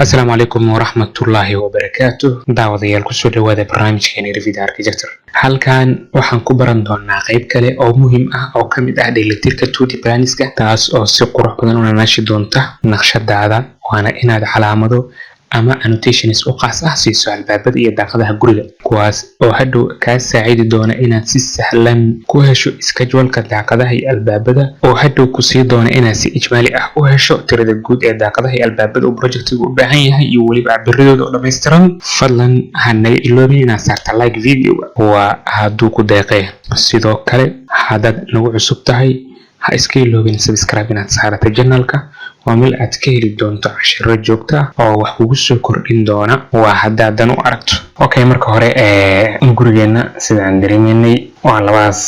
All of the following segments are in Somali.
Asalaamu calaykum waraxmatullaahi wabarakaatu. Daawadayaal, kusoo dhawaada barnaamijkeena Revit Architecture. Halkan waxaan ku baran doonaa qayb kale oo muhiim ah oo ka mid ah dheelitirka 2D plans-ka, taas oo si qurux badan u nanaashi doonta naqshadaada, waana inaad calaamado ama annotations u qaas ah siiso albaabada iyo daaqadaha guriga, kuwaas oo hadhow kaa saacidi doona inaad si sahlan ku hesho schedule-ka daaqadaha iyo albaabada, oo hadhow ku sii doona inaad si ijmaali ah u hesho tirada guud ee daaqadaha iyo albaabada uu projectigu u baahan yahay iyo weliba cabiradooda oo dhammaystiran. Fadlan ha naga iloobin inaad saarta like video, waa hadduu ku deeqee. Sidoo kale, haddaad nagu cusub tahay, ha iska iloobin subscribe inaad saarata channelka. Waa meel aad ka heli doonto cashiro joogto ah oo wax kugu soo kordhin doona, waa haddaadan u aragto. Okay, marka hore gurigeena sidaan dareemeynay waa labadaas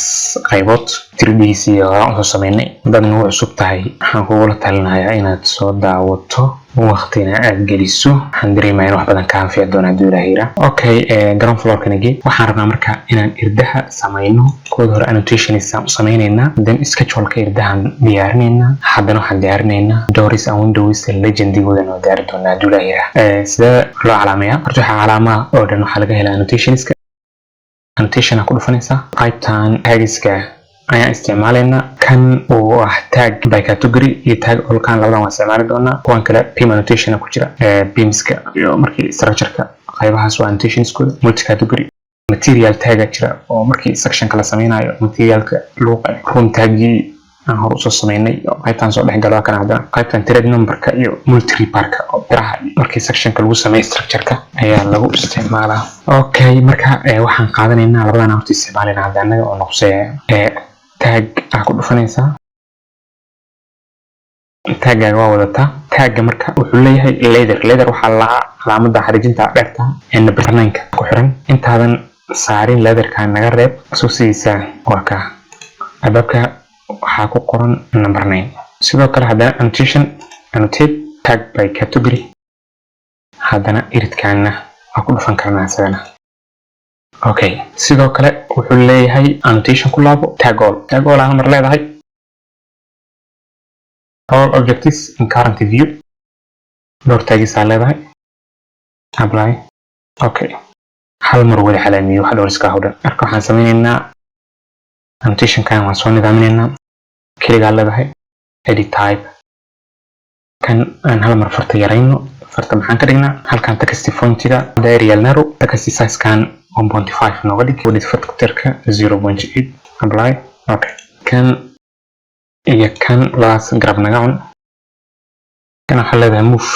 qaybood, 3Dgiisii horaan usoo sameynay. Haddaad nagu cusub tahay, waxaan kugula talinayaa inaad soo daawato, waqtina aad geliso. Waxaan dareemaya in wax badan ka anfici doona hadduu Ilaahay yiraa. Okay, ground floorkana gee. Waxaan rabnaa marka inaan irdaha samayno. Kooda hore annotations aan u sameynaynaa, then schedule-ka irdahan diyaarinaynaa. Haddana waxaan diyaarinaynaa doors and windows, legendigoodan oo diyaari doonaa hadduu Ilaahay yiraa. Sidee loo calaameeyaa? Horta waxaa calaamaha oo dhan waxaa laga helaa annotationska. Annotation aa ku dhufanaysaa, qaybtan tagiska ayaan isticmaalaynaa. Kan uu ah tag by category iyo tag all, kan labadan waan isticmaali doonaa. Kuwan kale beam annotation ku jira, beamska iyo markii structureka qaybahaas waa annotationskooda. Multi category material taga jira oo markii sectionka la sameynayo materialka luuqa. Room tagii aan hor usoo sameynay oo qaybtan soo dhex galo kan. Haddana qaybtan thread numberka iyo multi rebarka oo biraha markii sectionka lagu sameeyo structureka ayaa lagu isticmaalaa. Okay, marka waxaan qaadanaynaa labadan horta isticmaalayna hadda annaga oo noqseeya. Tag aa ku dhufanaysaa, taggaaga waa wadataa. Tagga marka wuxuu leeyahay leader. Leader waxaa lahaa calaamada xariijinta dheerta ee number 9-ka ku xiran. Intaadan saarin leaderka naga reeb, soo sidiisa waa ka albaabka waxaa ku qoran number 9. Sidoo kale haddana annotation, annotate tag by category. Haddana iridkaana waa ku dhufan karnaa isagana. Okay, sidoo kale wuxuu leeyahay annotation ku laabo, tag all. Tag all aan mar leedahay, all objects in current view. Dhowr tagisaa leedahay, apply. Okay, hal mar wada calaamiyo wax dhowr iska dhan. Marka waxaan sameynaynaa annotationkan waan soo nidaaminaynaa. Keligaa leedahay, edit type. Kan aan hal mar farta yarayno. Farta maxaan ka dhignaa? Halkan text fontiga Arial Narrow, text size-kan 1.5 nooga dhig, width factorka 0.8, apply. Okay, kan iyo kan labadaas garab naga cun. Kan waxaa leedahay move,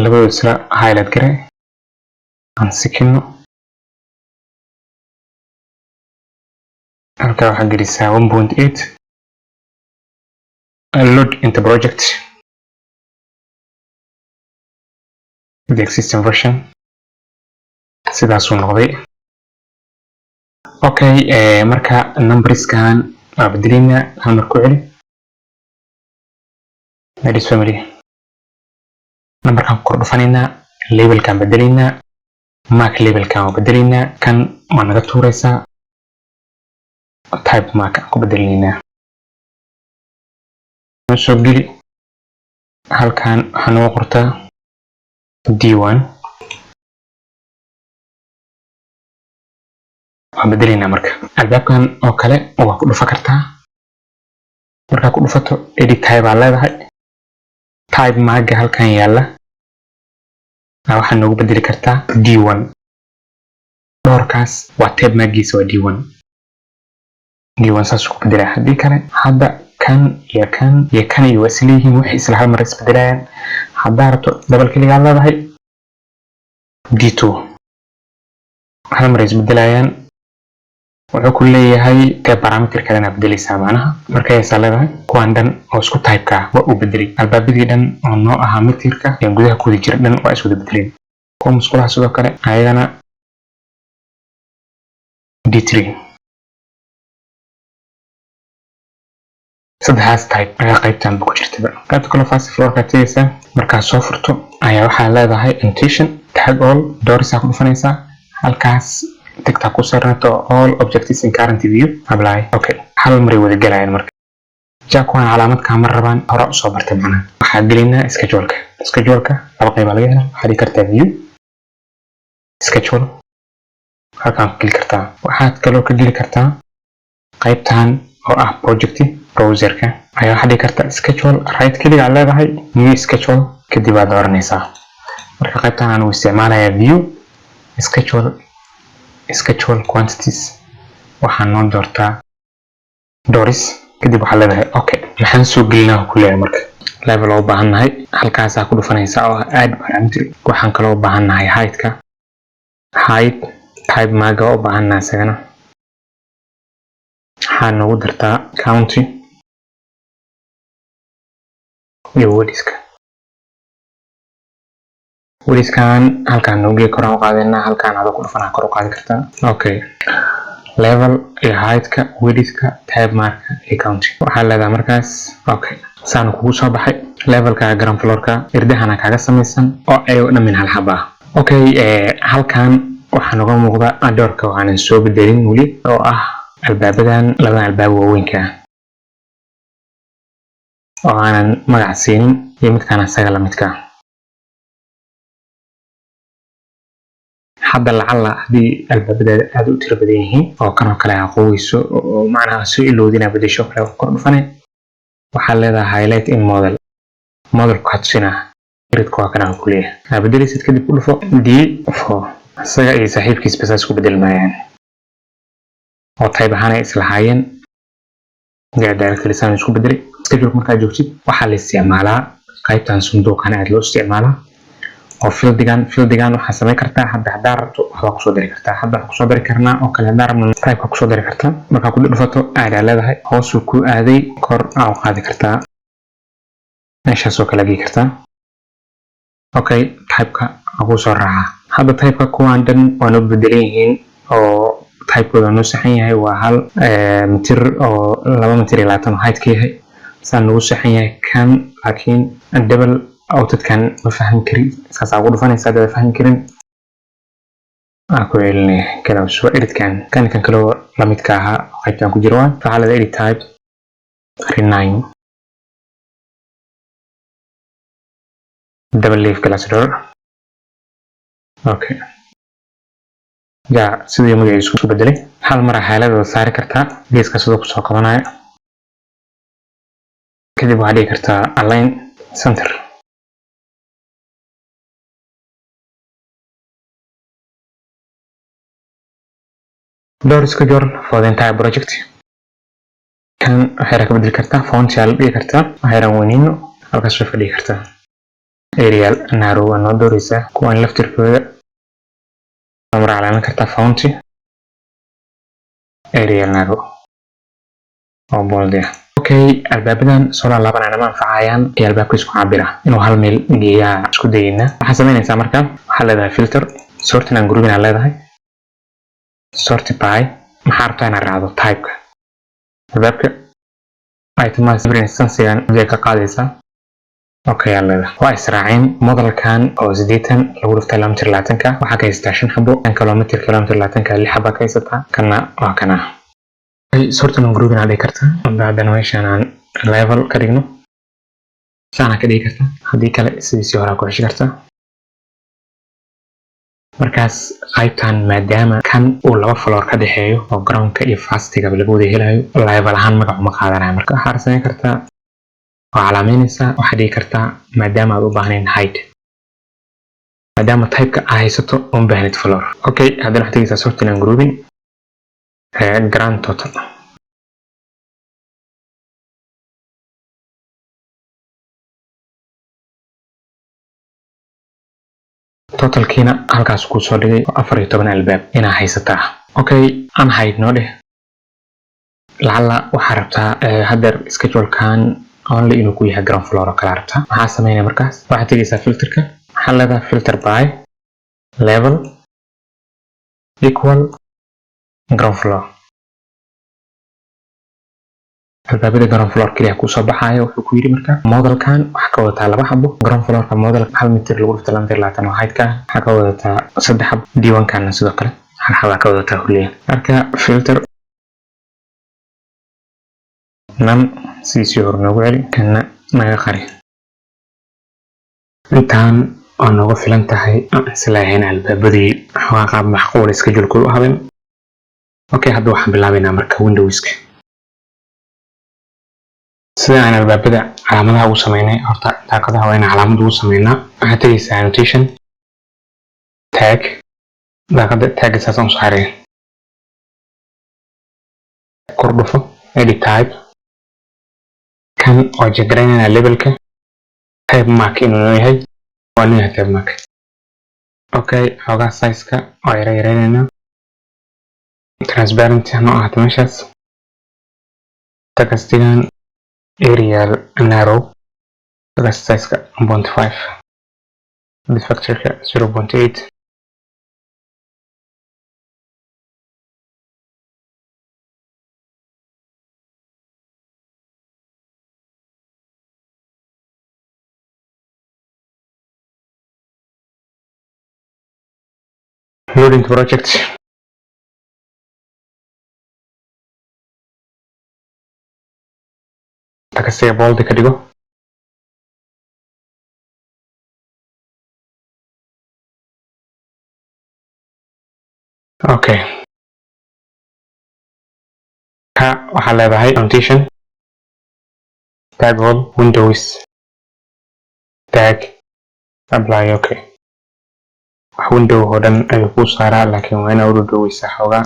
labadooda isla highlight gare, aan sikino. Halkaa waxaa gelisaa 1.8, load into project the existing version. Sidaasuu noqday. Okay, marka numberskan waa bedeleynaa. Hal mar ku celi Medis family. Numberkan kor dhufanaynaa, labelkan bedeleynaa, mark labelkan waa bedeleynaa. Kan waa naga tuuraysaa, type mark aan ku bedeleynaa. Noo soo geli halkan, waxaa noogu qortaa D1. Waa bedeleynaa. Marka albaabkan oo kale waa ku dhufa kartaa. Markaa ku dhufato, edit type aa leedahay. Type marka halkan yaalla waxaa noogu bedeli kartaa D1. Doorkaas waa type markiisa waa D1. D1 saasuu ku bedelaya. Haddii kale hadda kan iyo kan iyo kan iyo waa isleeyihiin, waxay isla hal mar isbedelayaan. Haddaa rabto, double click-gaa leedahay, D2, hal mar isbedelayaan. Wuxuu ku leeyahay parameter kalena bedeleysaa macnaha. Markaysaa leedahay, kuwan dhan oo isku type-ka waa uu bedelay. Albaabadii dhan oo noo ahaa mitirka ee gudaha kuwada jira dhan waa iswada bedeleen. Kuwa musqulaha sidoo kale ayagana D3. Saddexdaas type ayaa qaybtan ku jirtaba. Qaybta kale first floorka tegaysaa. Markaad soo furto ayaa waxaa leedahay annotation, tag all, doors ku dhufanaysaa. Halkaas ticktaa ku saarnato, all objects in current view, apply. Okay, hal maray wada gelayaan. Marka ja kuwan calaamad kaama rabaan, hore usoo bartay macnaha. Waxaa gelinaa schedule-ka. Scheduleka laba qeybaa laga helaa. Waxaad dhigi kartaa view, schedule, halkaan ku geli kartaa. Waxaad kaloo ka geli kartaa qaybtan oo ah project browserka ayaa waxaad dhigi kartaa schedule, right click aad leedahay, new schedule, kadib aad dooranaysaa. Marka qaybtan aan u isticmaalayaa view, schedule, schedule quantities, waxaan noo doortaa doors, kadib waxaad leedahay okay. Maxaan soo gelinaa ku leeyahay? Marka level oo u baahan nahay, halkaasaa ku dhufanaysa oo ah add parameter. Waxaan kaloo u baahan nahay height-ka, height type marka u baahan nahay isagana. Waxaa noogu dartaa count iyo widthka. Widthkan halkaan noogeey, koraan u qaadaynaa. Halkaan adoo ku dhufanaa kor u qaadi kartaa. Okay, level iyo height-ka, widthka, type marka iyo count. Waxaa leedahay markaas okay. Saana kugu soo baxay levelka ground floorka, irdahana kaaga samaysan oo ayago dhamin hal xaba ah. Okay, halkan waxaa nooga muuqda doorka waxaanan soo bedelin weli, oo ah albaabadan, labadan albaab waaweynka ah oo aanan magac siinin iyo midkaan asaga lamidka ah. Hadda lacalla haddii albaabadaada aad u tiro badan yihiin oo kanoo kale aqooweyso oo macnaha soo ilowdin inaad bedesho kale, kor dhufane, waxaa leedahay highlight in model. Modelku waxaa tusinaa iridka waa kana ku leeyahay. Aa bedelaysid, kadib ku dhufo D4. Isaga iyo saaxiibkiisba saas ku bedelmayaan oo type ahaan ay islahaayeen. Directly saan isku bedelay. Schedule markaad joogtid, waxaa la isticmaalaa qaybtan sunduuqan, aad loo isticmaalaa oo fieldigan. Fieldigan waxaa samayn kartaa hadda haddaa rabto waxbaa kusoo dari kartaa. Hadda waxaa kusoo dari karnaa oo kale, haddaa rabno type kusoo dari kartaa. Markaa ku dhufato aadaa leedahay, hoosuu ku aaday, kor aa u qaadi kartaa, meeshaasoo kale gii kartaa. Okay, typeka waa kuu soo raacaa. Hadda typeka kuwaan dhan waa noo bedelan yihiin oo typekooda noo saxan yahay. Waa 1 mitir oo 2 mitir iyo 20 oo height ka yahay, saan nagu saxan yahay kan. Laakiin double outedkan ma fahmi kari, saasaa ugu dhufanaysa haddaad fahmi karin. Aan ku celinaya kalaas waa editkan, kan kaloo lamidka ahaa qaybtan ku jira. Waa waxaa leedahay edit type, rename, double leaf glass door. Okay, ya sidii magaciisu isku bedelay. Hal mar xaaladooda saari kartaa geeska sidoo kusoo qabanayo, kadib waxaad dhigi kartaa align center. Door schedule for the entire project. Kan waxay ka bedeli kartaa font yaa la dhigi kartaa, waxayran weyneyno, halkaas way fadhigi kartaa. Arial Narrow waa noo dooreysaa. Kuwan laftirkooda mar calaamin kartaa, font Arial Narrow oo bold ah. Okay, albaabadan soo laalaabanayna ma anfacayaan iyo albaabka isku cabira inuu hal meel geeyaa isku dayeynaa. Waxaa samaynaysaa marka, waxaa leedahay filter, sorting and grouping aa leedahay, sort by. Maxaa rabtaa inaad raacdo? Typeka albaabka itemize instansigan ayay ka qaadaysaa. Okay aa leedahay, waa israaceen. Modelkan oo 80 lagu dhuftay 2 mitir 20-ka waxaa ka haysataa shan xabo. Kan kaloo mitir 2 mitir 20-ka lix xaba ka haysataa. Kana waa kana. Sorting and grouping aa dhigi kartaa. Haddana meeshaan aan level ka dhigno, saana ka dhigi kartaa. Haddii kale sidiisii horaa ku ceshi kartaa. Markaas qaybtan, maadaama kan uu laba floor ka dhexeeyo oo groundka iyo firstigaba laga wada helayo, level ahaan magac uma qaadanayo. Marka waxaad samayn kartaa, waa calaameynaysaa, waxaad dhigi kartaa maadaama aad u baahnayn height, maadaama typeka aa haysato, uma baahnid floor. Okay, haddana waxaad tegeysaa sorting and grouping, grand total. Totalkiina halkaas kuu soo dhigay oo 14 albaab inaa haysataa. Okay, aan hayd noo dheh. Lacalla waxaa rabtaa haddeer schedulekan only inuu ku yahay ground floor oo kale rabtaa. Maxaa sameynaya markaas? Waxaad tegeysaa filterka, waxaa leedahay filter by level equal ground floor. Albaabada ground floor kaliya kusoo baxayo. Wuxuu ku yidhi marka modelkan waxaa ka wadataa laba xabo ground floorka, model 1 mitir lagu dhufta 2 mitir 20 oo height-ka ah waxaa ka wadataa saddex xabo. Diiwaankaana sidoo kale hal xabaa ka wadataa huliya. Marka filter none, sidiisii hore noogu celi, kana naga qari. Intaan waa nooga filan tahay. Isleeyahay albaabadii xoogaa qaab macquul schedule-kooda u haben. Okay, hadda waxaan bilaabaynaa marka windowska. Sida aan albaabada calaamadaha ugu sameynay, horta daaqadaha waa inaan calaamad ugu sameynaa. Waxaad tegaysaa annotation, tag, daaqada tagga saas aan u saaraya, kor dhufo, edit type. Kan waa jegaraynayna labelka type mark inuu noo yahay, waa noo yahay type mark. Okay, xoogaa size-ka waa yara yareynaynaa, transparent ha noo ahaato meeshaas. Textigan Arial Narrow, text size-ka 1.5, width factor-ka 0.8. Loading project. Textiga bold ka dhigo. Okay, ka waxaa leedahay annotation, tag all windows tag, apply. Okay, wax window oo dhan ayuu kuu saaraa, laakiin waa inaa u dhoweysaa xoogaa.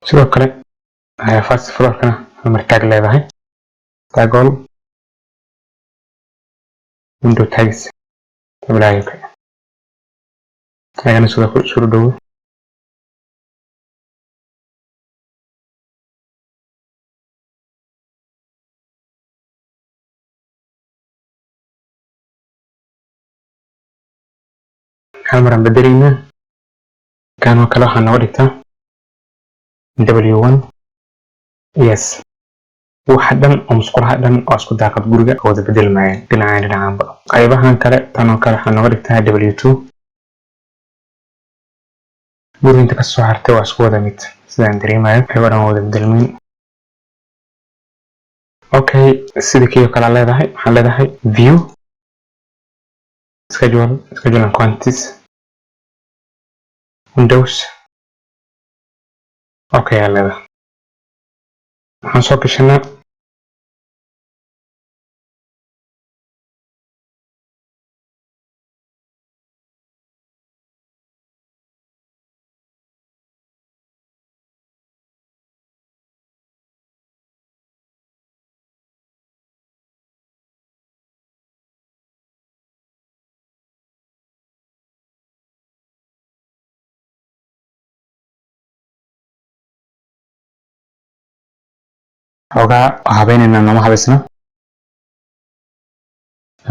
Sidoo kale first floorkana mar tag leedahay, tag all window tags, apply. Okay, ayagana sidoo kale isuru dhowo. Hal mar aan bedelaynaa. Kan oo kale waxaa nooga dhigtaa W1. Yes, waxa dhan oo musqulaha dhan oo isku daaqad guriga oo wada bedelmayaan dhinacaan dhinacaanba. Qaybahan kale, tan oo kale waxaa nooga dhigtaa W2. Guriga inta kasoo hartay waa isku wada mid sidaan dareemayo, ayagoo dhan waa wada bedelmayn. Okay, sida kii oo kale leedahay, waxaan leedahay view, schedule, schedule and quantities, windows. Okay, aa leedahay. Waxaan soo gashanaa xoogaa habeynayna, nooma habaysna.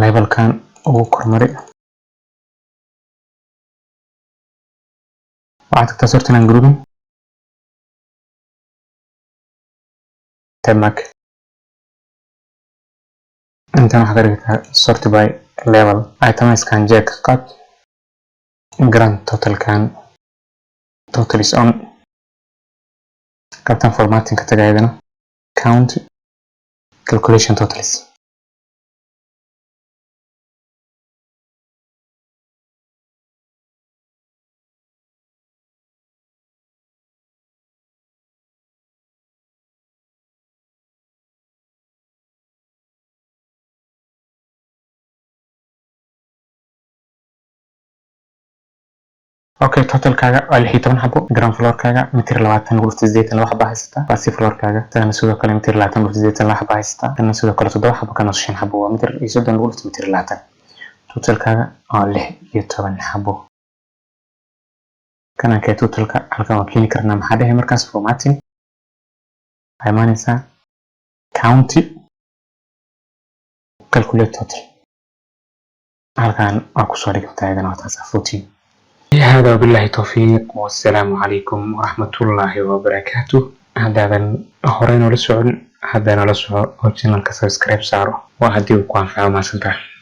Labelkan ugu kormari. Waxaad tagtaa sorting and grouping, type mark. Intan waxaa ka dhigtaa sort by level. Itemized-kan check qaad, grand total-kan total is on. Qaybtan formatting ka taga, ayadana count calculation totals. Okay, totalkaaga waa 16 xabo. Ground floorkaaga mitir 20 lagu dhuftay 82 xabo haysataa. First floorkaaga isagana sidoo kale mitir 20 lagu dhuftay 82 xabo haysataa. Kana sidoo kale 7 xabo, kana 5 xabo, waa mitir iyo 30 lagu dhuftay mitir 20. Totalkaaga waa 16 xabo. Kana kee totalka halkan waa keeni karnaa. Maxaa dhehe markaas? Formatting waxay imaanaysaa, count calculate total, halkan waa kusoo dhigtaa iyadana, waa taas 14. هذا وبالله التوفيق، والسلام عليكم ورحمة الله وبركاته. Haddaadan horey noola socon, hadda noola soco oo channelka subscribe saaro, waa haddii uu ku anfaco. Mahadsantahay.